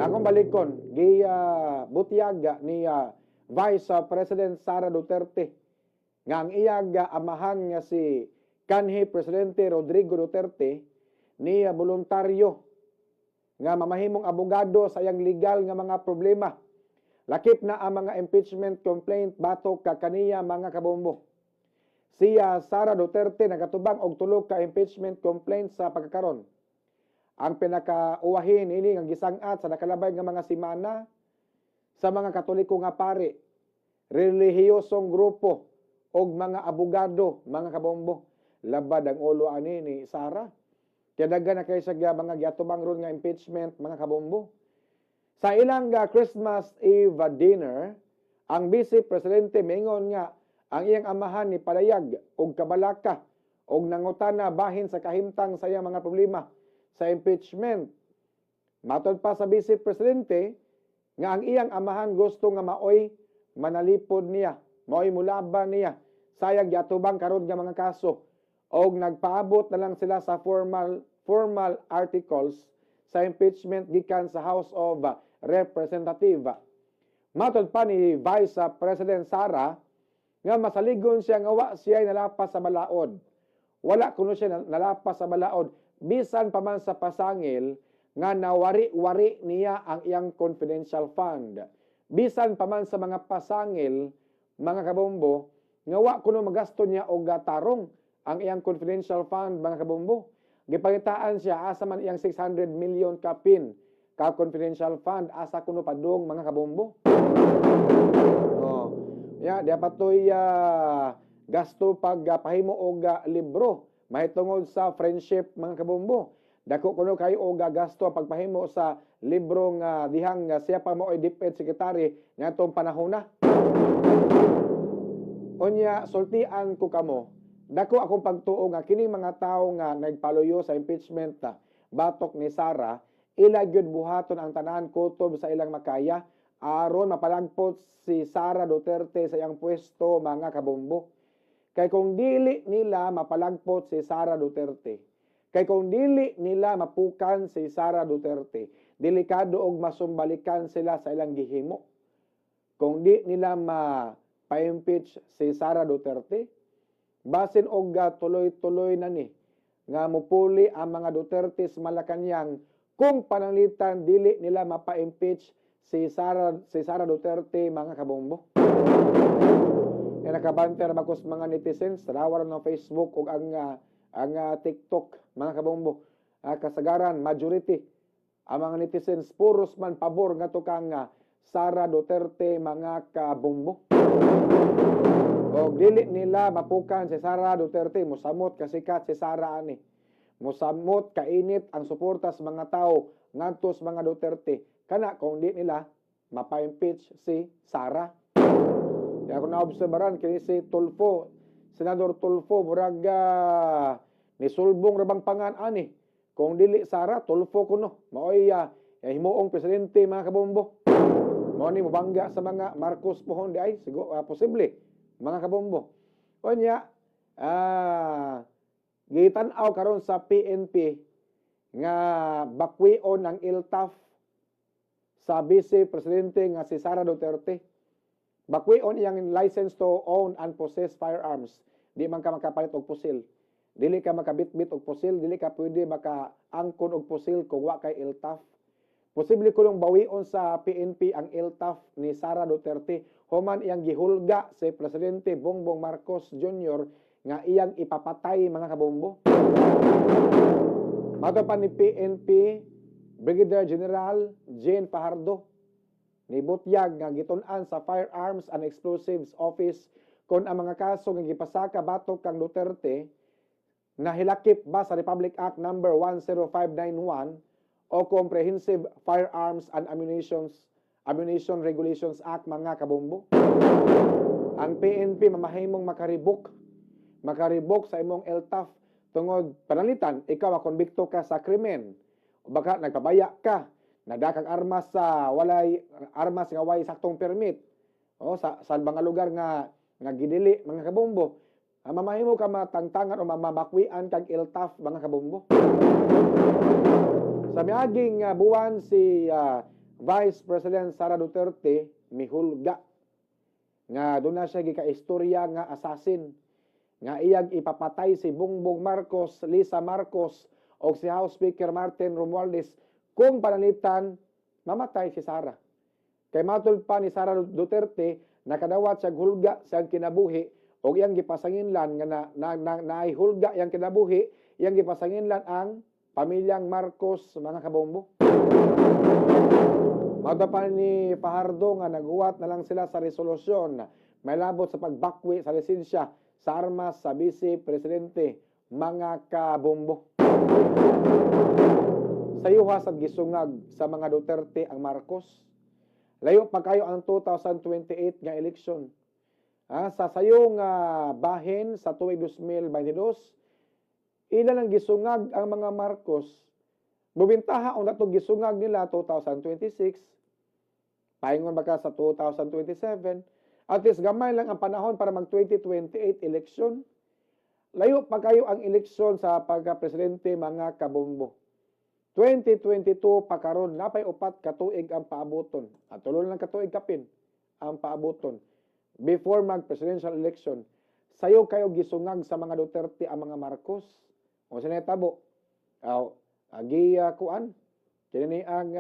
Akong balikon, gi butyaga ni Vice President Sara Duterte nga ang iyang amahan nga si kanhi Presidente Rodrigo Duterte ni voluntaryo nga mamahimong abogado sa iyang legal nga mga problema. Lakip na ang mga impeachment complaint batok ka kaniya, mga kabombo. Siya Sara Duterte nagatubang og tulo ka impeachment complaint sa pagkakaron. Ang pinakauwahin ini nga gisang-at sa nakalabay nga mga semana sa mga Katoliko nga pari, relihiyosong grupo og mga abogado, mga kabombo. Labad ang ulo ani ni Sara. Kaya daghan na kay siya mga giatubang ron nga impeachment, mga kabombo. Sa ilang Christmas Eve dinner, ang Vice Presidente mingon nga ang iyang amahan ni padayag og kabalaka og nangutana bahin sa kahimtang sa iyang mga problema sa impeachment. Matod pa sa Vice Presidente nga ang iyang amahan gusto nga maoy manalipod niya, maoy mulaban niya sayang giatubang karon nga mga kaso og nagpaabot na lang sila sa formal formal articles sa impeachment gikan sa House of Representative. Matod pa ni Vice President Sara nga masaligon siya nga wa siya nalapas sa balaod. Wala kuno siya nalapas sa balaod bisan pa man sa pasangil nga nawari-wari niya ang iyang confidential fund. Bisan pa man sa mga pasangil, mga kabombo, nga wa kuno magasto niya og tarong ang iyang confidential fund, mga kabombo. Gipangitaan siya asa man iyang 600 million kapin ka confidential fund, asa kuno padung, mga kabombo. Oh. Ya, dapat toy gasto pag pahimo og libro mahitungod sa friendship, mga kabombo. Dako kuno kayo og gasto pagpahimo sa libro nga dihang siya pa maoy DepEd Secretary ngadtong panahon na. Unya, sultian ko kamo, dako akong pagtuo nga kining mga tawo nga nagpaluyo sa impeachment batok ni Sara, ila gyud buhaton ang tanan kutob sa ilang makaya aron mapalagpot si Sara Duterte sa iyang pwesto, mga kabombo. Kay kung dili nila mapalagpot si Sara Duterte, kay kung dili nila mapukan si Sara Duterte, delikado og masumbalikan sila sa ilang gihimo. Kung di nila ma pa-impeach si Sara Duterte, basin og tuloy-tuloy na ni nga mupuli ang mga Duterte sa Malacañang kung pananglitan dili nila mapa-impeach si Sara Duterte, mga kabombo. Nga nakabanter ba ko sa mga netizens, tanawa ng Facebook ug ang TikTok, mga kabombo. Kasagaran majority ang mga netizens puros man pabor ngadto kang Sara Duterte, mga kabombo. Og dili nila mapukan si Sara Duterte, musamot kasikat si Sara ani. Musamot kainit ang suporta sa mga tao ngadto sa mga Duterte. Kana kung di nila mapa-impeach si Sara. Kaya kung naobserbaran kini si Tulfo, Senador Tulfo, murag nisulbong rabang pangan ani. Kung dili Sara, Tulfo kuno. Maoy himuong presidente, mga kabombo. Mao ni mobangga sa mga Marcos pohon di ay siguro posible, mga kabombo. Unya, gitan-aw karon sa PNP nga bakwion ang ILTAF sa Vice Presidente nga si Sara Duterte. Bakwion iyang license to own and possess firearms. Di man ka makapalit og pusil. Dili ka makabitbit og pusil, dili ka pwede makaangkon og pusil kung wa kay ILTAF. Posible kunong bawion sa PNP ang ILTAF ni Sara Duterte human iyang gihulga si Presidente Bongbong Marcos Jr. nga iyang ipapatay, mga kabombo. Mato pa ni PNP Brigadier General Jane Fajardo, nibutyag nga gitun-an sa Firearms and Explosives Office kung ang mga kaso nga gipasaka batok kang Duterte nahilakip ba sa Republic Act number 10591 o Comprehensive Firearms and Ammunition Regulations Act, mga kabombo. Ang PNP mamahimong makaribok makaribok sa imong LTAF tungod pananglitan ikaw makonbikto ka sa krimen o baka nagpabaya ka, nadakag armas sa walay armas nga way saktong permit o sa mga lugar nga nga gidili, mga kabombo. Mamahimo ka matangtangan o mamabakwian kag LTAF, mga kabombo. Sa miaging buwan si Vice President Sara Duterte mihulga nga doon na siya gikaistorya nga assassin nga iyang ipapatay si Bongbong Marcos, Lisa Marcos o si House Speaker Martin Romualdez kung pananglitan mamatay si Sara. Kay matul pa ni Sara Duterte, nakadawat siya hulga sa iyang kinabuhi o iyang gipasanginlan nga na naihulga iyang kinabuhi, iyang gipasanginlan ang pamilyang Marcos, mga kabombo. Mao pa ni Fajardo nga naghuwat na lang sila sa resolusyon may labot sa pagbakwi sa lisensya sa armas sa Vice Presidente, mga kabombo. Sayuha sa gisungag sa mga Duterte ang Marcos. Layo pa kayo ang 2028 nga eleksyon. Sa sayong bahin sa tuig 2022, ila lang gisungag ang mga Marcos. Bubintaha ang datong gisungag nila 2026, paingon baka sa 2027, at least gamay lang ang panahon para mag 2028 election. Layo pa kayo ang eleksyon sa pagka-presidente, mga kabombo. 2022 pa karon, napay 4 ka tuig ang paabuton. At tulo lang ka tuig kapin ang paabuton before mag presidential election. Sayo kayo gisungag sa mga Duterte ang mga Marcos. O sa tabo. Aw, agi kuan. Kini ni ang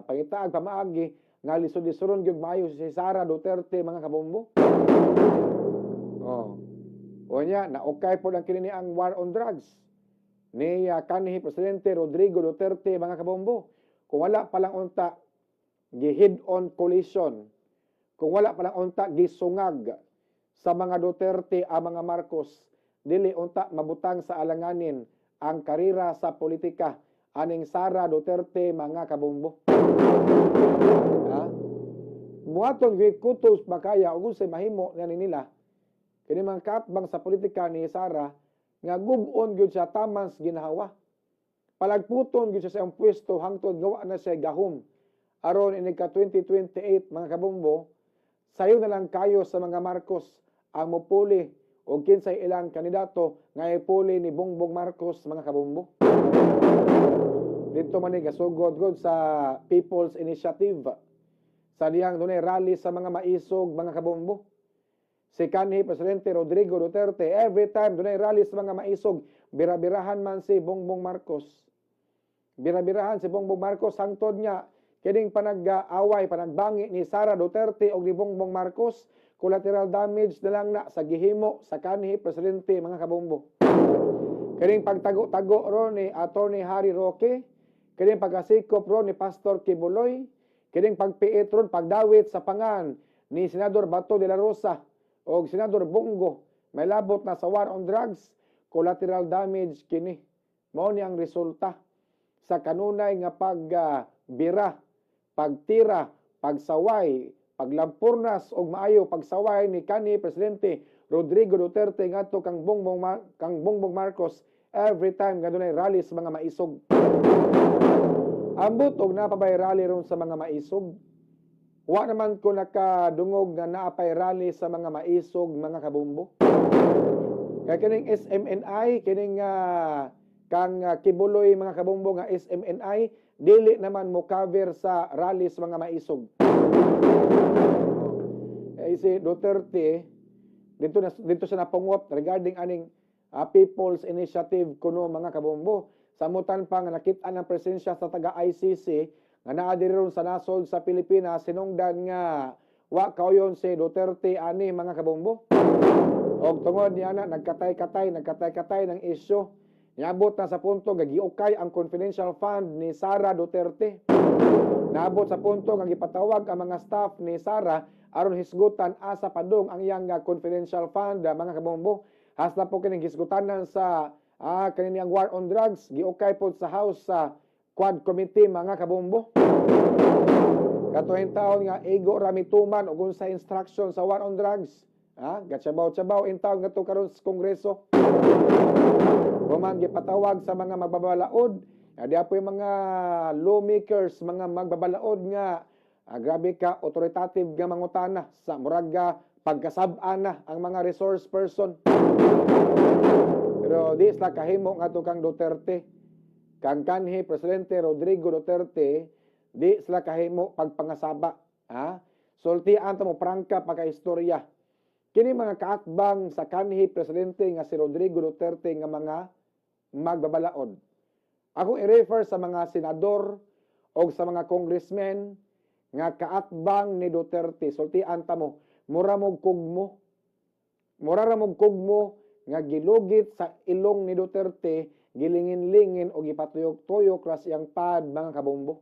pangitaag pamaagi nga lisod-lisoron gyud maayo si Sara Duterte, mga kabombo. Oh. O niya, naukay po lang kini ni ang war on drugs ni kanhi Presidente Rodrigo Duterte, mga kabombo. Kung wala pa lang unta gi-head on collision, kung wala pa lang unta gisungag sa mga Duterte ang mga Marcos, dili unta mabutang sa alanganin ang karera sa politika aning Sara Duterte, mga kabombo. Ha? Buhaton gyud kutos makaya ug unsay mahimo ngani nila kini mga kaatbang sa politika ni Sara nga gub-on gyud siya tamans ginhawa. Palagputon gyud siya sa iyang pwesto hangtod gawa na siya gahom. Aron inig ka 2028, mga kabombo, sayo na lang kayo sa mga Marcos ang mupuli o kinsay ilang kandidato nga ipuli ni Bongbong Marcos, mga kabombo. Dito man ni gasugod gud sa People's Initiative. Sa dihang dunay rally sa mga maisog, mga kabombo. Si kanhi Presidente Rodrigo Duterte, every time dunay rally sa mga maisog, bira-birahan man si Bongbong Marcos. Bira-birahan si Bongbong Marcos hangtod nga kining panag-away, panagbangi ni Sara Duterte og ni Bongbong Marcos, collateral damage na lang na sa gihimo sa kanhi presidente, mga kabombo. Kining pagtago-tago ro ni Attorney Harry Roque, kining pagkasikop ro ni Pastor Quiboloy, kining pagpiit ron, pagdawit sa pangan ni Senador Bato de la Rosa o Senador Bong Go may labot na sa war on drugs, collateral damage kini. Mao ni ang resulta sa kanunay nga pagbira, pagtira, pagsaway, paglampurnas og maayo pagsaway ni kanhi Presidente Rodrigo Duterte ngadto kang Bongbong Marcos every time nga dunay rally sa mga maisog. Ambot og napabay rally ron sa mga maisog. Wa naman ko nakadungog nga naapay rally sa mga maisog, mga kabombo. Kay kining SMNI, kining kang Quiboloy, mga kabombo, nga SMNI, dili naman mo cover sa rally sa mga maisog. Eh, si Duterte dito siya napungot regarding aning People's Initiative kuno, mga kabombo. Samutan pa nga nakita ng presensya sa taga ICC nga naa diri ron sa nasod sa Pilipinas, sinungdan nga wa kauyon si Duterte ani, mga kabombo. Og tungod niya na nagkatay-katay ng isyu. Niabot na sa punto nga giukay ang confidential fund ni Sara Duterte. Naabot sa punto nga gipatawag ang mga staff ni Sara aron hisgutan asa padung ang iyang confidential fund, mga kabombo. Hasta po kining hisgutanan sa kining war on drugs, giukay pod sa House sa Quad Committee, mga kabombo. Katuhin taon nga igo ramituman og unsa instruction sa war on drugs. Ha? Gatsabaw-tsabaw in taon nga karon sa Kongreso. Human gipatawag sa mga magbabalaod, di po yung mga lawmakers, mga magbabalaod nga grabe ka authoritative nga mangutana sa murag pagkasab-an na ang mga resource person. Pero di sila kahimo nga kang Duterte. Kang kanhi Presidente Rodrigo Duterte Di sila kahimo pagpangasaba, ha? Sultian ta mo prangka pagka-istorya. Kini mga kaatbang sa kanhi presidente nga si Rodrigo Duterte nga mga magbabalaod. Akong i-refer sa mga senador o sa mga congressmen nga kaatbang ni Duterte, sultian ta mo, mura mo kugmo. Mura ra mo kugmo nga gilugit sa ilong ni Duterte, gilingin-lingin o gipatuyok-tuyok ra siyang pad, mga kabombo.